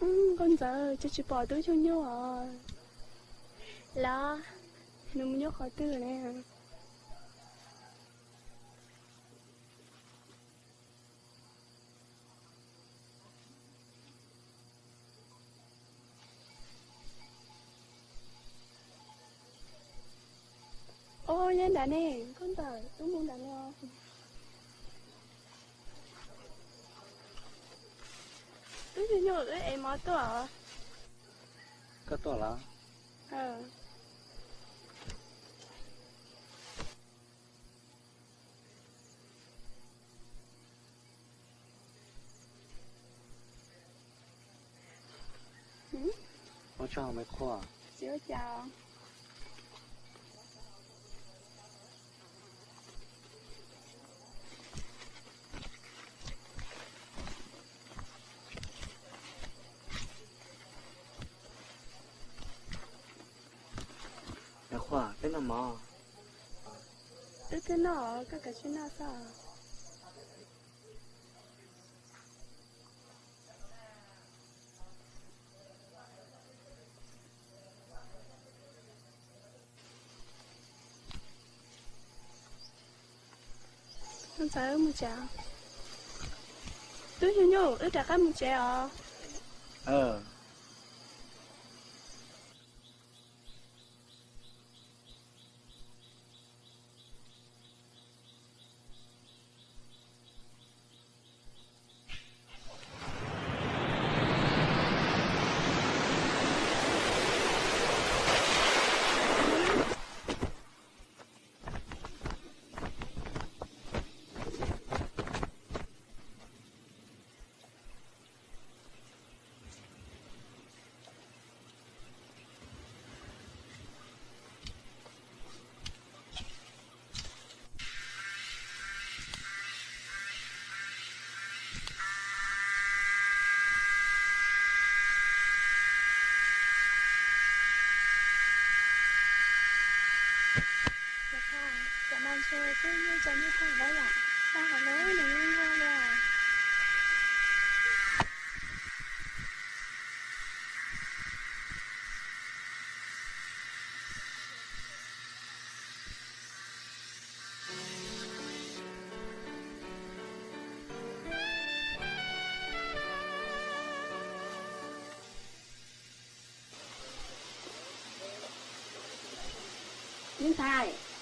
Nkauj Ntxawm, cas tsis pom tub Xyooj Nyuj os? Los, nws mus nyob qhov twg ne? Ua, nyob nram ne, Nkauj Ntxawm, tub mus nram ne. Tub Xyooj Nyuj, wb ev mov tuaj. Koj tuaj los? Ua tsaug me Qhua. Tsis ua cas. Me Qhua, peb noj mov. Wb twb noj, koj kav tsij noj xwb. Ntxawm, mus tsev. Tub Xyooj Nyuj, wb rov qab mus tsev os.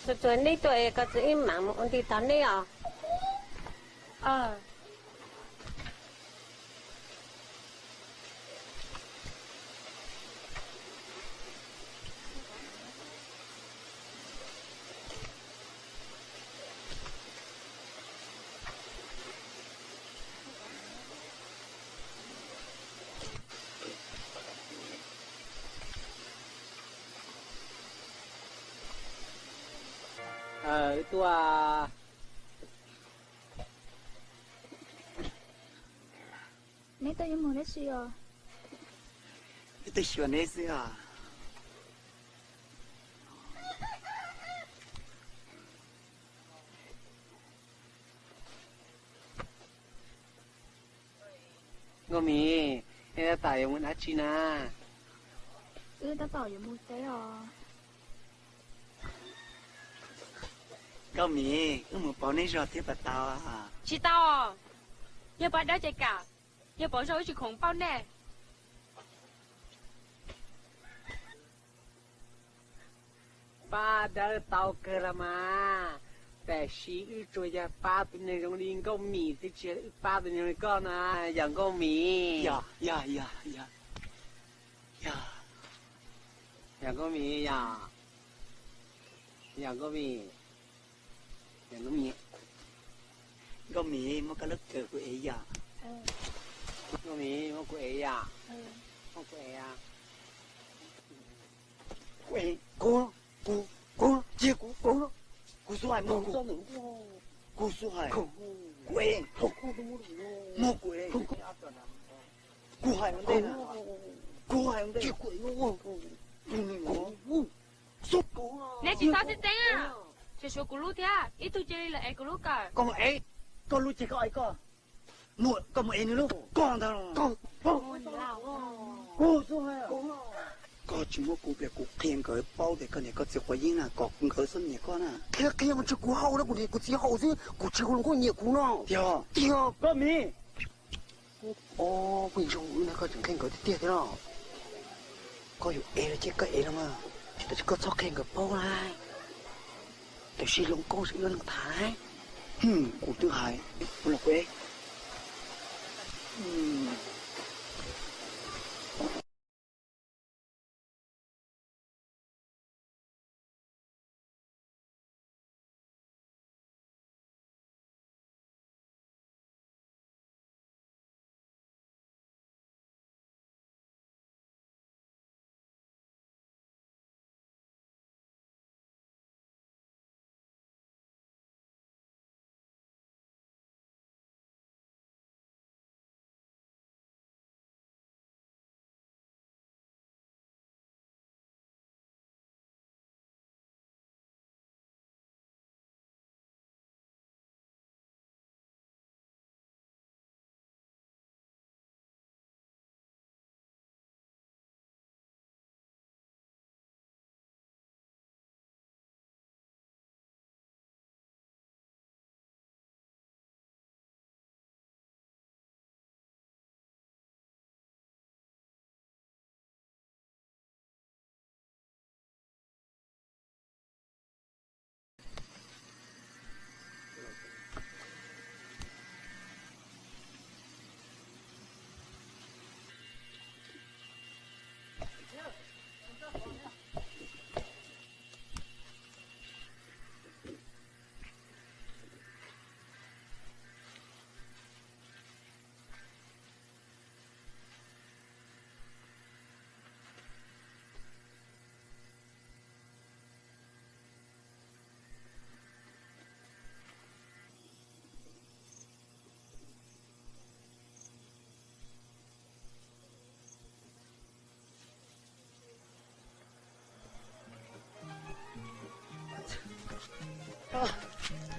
Txhua txhua neb tuaj es koj txiv wb mam mus ua nti tos neb os. Wb tuaj. Neb tuaj yuav mus dab tsi os? Wb tuaj xyuas neb xwb os. Nkauj Mim, neb tab tom yuav mus dab tsi na? Wb tab tom yuav mus teb os. Nkauj Mim, wb mus pauv neb zog thiab puas tau? Tsis tau. Yog pab dawb ces kam, yog pauv zog wb tsis khoom pauj nej. Pab dawb tau kawg los mas, tab sis wb tsuas yog pab tus neeg zoo li Nkauj Mim xwb, tsis yog wb pab tus neeg li koj na, yog Nkauj Mim. Yog, yog, yog, yog. Yog Nkauj Mim, yog. Yog Nkauj Mim. Yog Nkauj Mim. Nkauj Mim, muab koj lub kawm kuv ev yom. Nkauj Mim, muab kuv ev yom. Muab kuv ev. Kuv ev, kuv, kuv, kuv, cia kuv, kuv, kuv xub hais, muab kuv, kuv xub hais, kuv ev, muab kuv ev. Kuv hais ua ntej na, kuv hais ua ntej. Neb tsis txhob txeeb txeeb, tseem suav kuv lub thiab, ib tug cia li los ev kuv lub kawm. Koj mus ev koj lub ces koj ev koj, koj mus ev nws lub, koj ntag los. Koj tsis muab kuv pliag kuv qhia nkawd paub tias koj niam koj txiv quav yeeb na, kom nkawd txhob nyiam koj na. Qhia qhia mas tsis kuv haus na, kuv niam kuv txiv haus xwb, kuv tsis hu hluas nkauj nyiam kuv no. Tiag. Tiag. Koj miv. Ob phooj ywg zoo na, koj tseem qhia nkawd tiag tiag thiab los? Koj yuav ev los ces koj ev los mas, tab sis koj txhob qhia nkawd paub na. Tam sim hluas nkauj sib yuav neeg tham na. Kuv twb hais, kuv los kuv ev.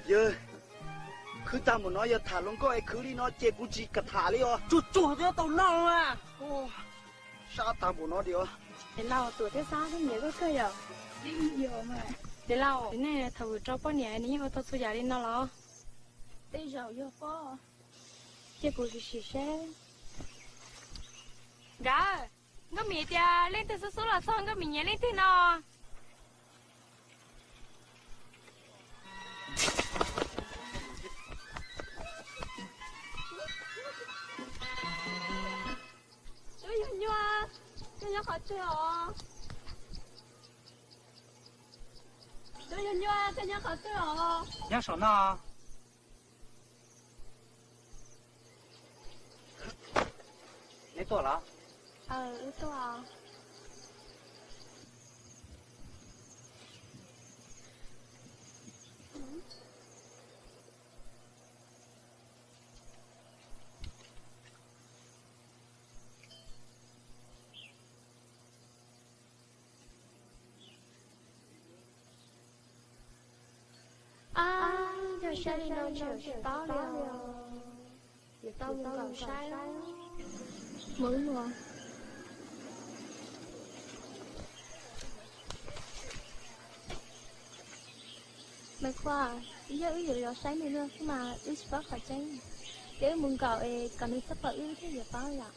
Yawg, khwv tag npaum no yog tham hluas nkauj es khwv li no ces kuv tsis kam tham li os. Tsuag tsuag twb tau noj. Sab tag npaum no diam. Niam laus, Tuam thiab Xab twb nyiam koj kawg yom? Niam laus, nej thaum vwm rau poj niam nws yeej ua tau txhua yam li no los? Tej zaum yog pob. Cia kuv sim sim seb. Nkawd, Nkauj Mim tias leej twg xub xub los txog, Nkauj Mim nyiam leej twg no. Tub yug nyuaj, koj nyob qhov twg os? Tub yug nyuaj, koj nyob qhov twg os? Nyob saum no. Neb tuaj los? Aw, wb tuaj. Ab, yog saib li no tseem tsis paub li os. Yuav tau mus nkaum saib. Mus mus. Maiv Khuam, yog wb yuav los saib nws no xwb mas wb tsis paub qhov tseeb. Ces wb mus nkaum es kom nws txhob pom wb thiaj yuav paub yom.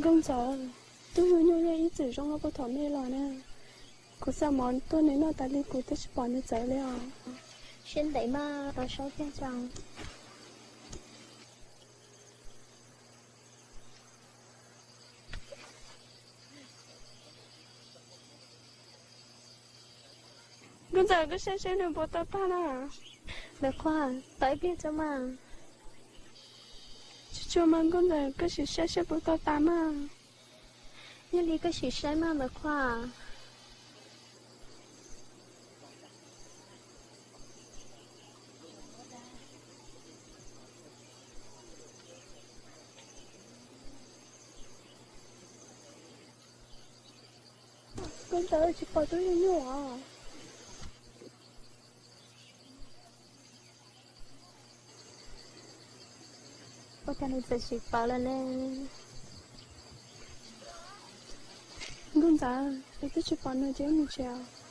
Nkauj Ntxawm, tub yug nyuaj yog ib txwm zoo ua puag thaum me los na. Kuv xa mov tuaj nws noj tas li kuv twb tsis pom nws txawv li os. Siab ntev mas tau saib tiag tso. Nkauj Ntxawm, koj saib seb nws puas tau tag na. Maiv Khuam, tos ib pliag tso mas. Tsuag tsuag mas Nkauj Ntxawm, koj sim saib seb puas tau tag mas. Yog li koj sim saib mas Maiv Khuam. Nkauj Ntxawm, tsis pom tub yawg nyuj os. Ua cas nws txawm sim pawv lawm ne? Nkauj Ntxawm, es twb tsis pom nws ces wb mus tsev.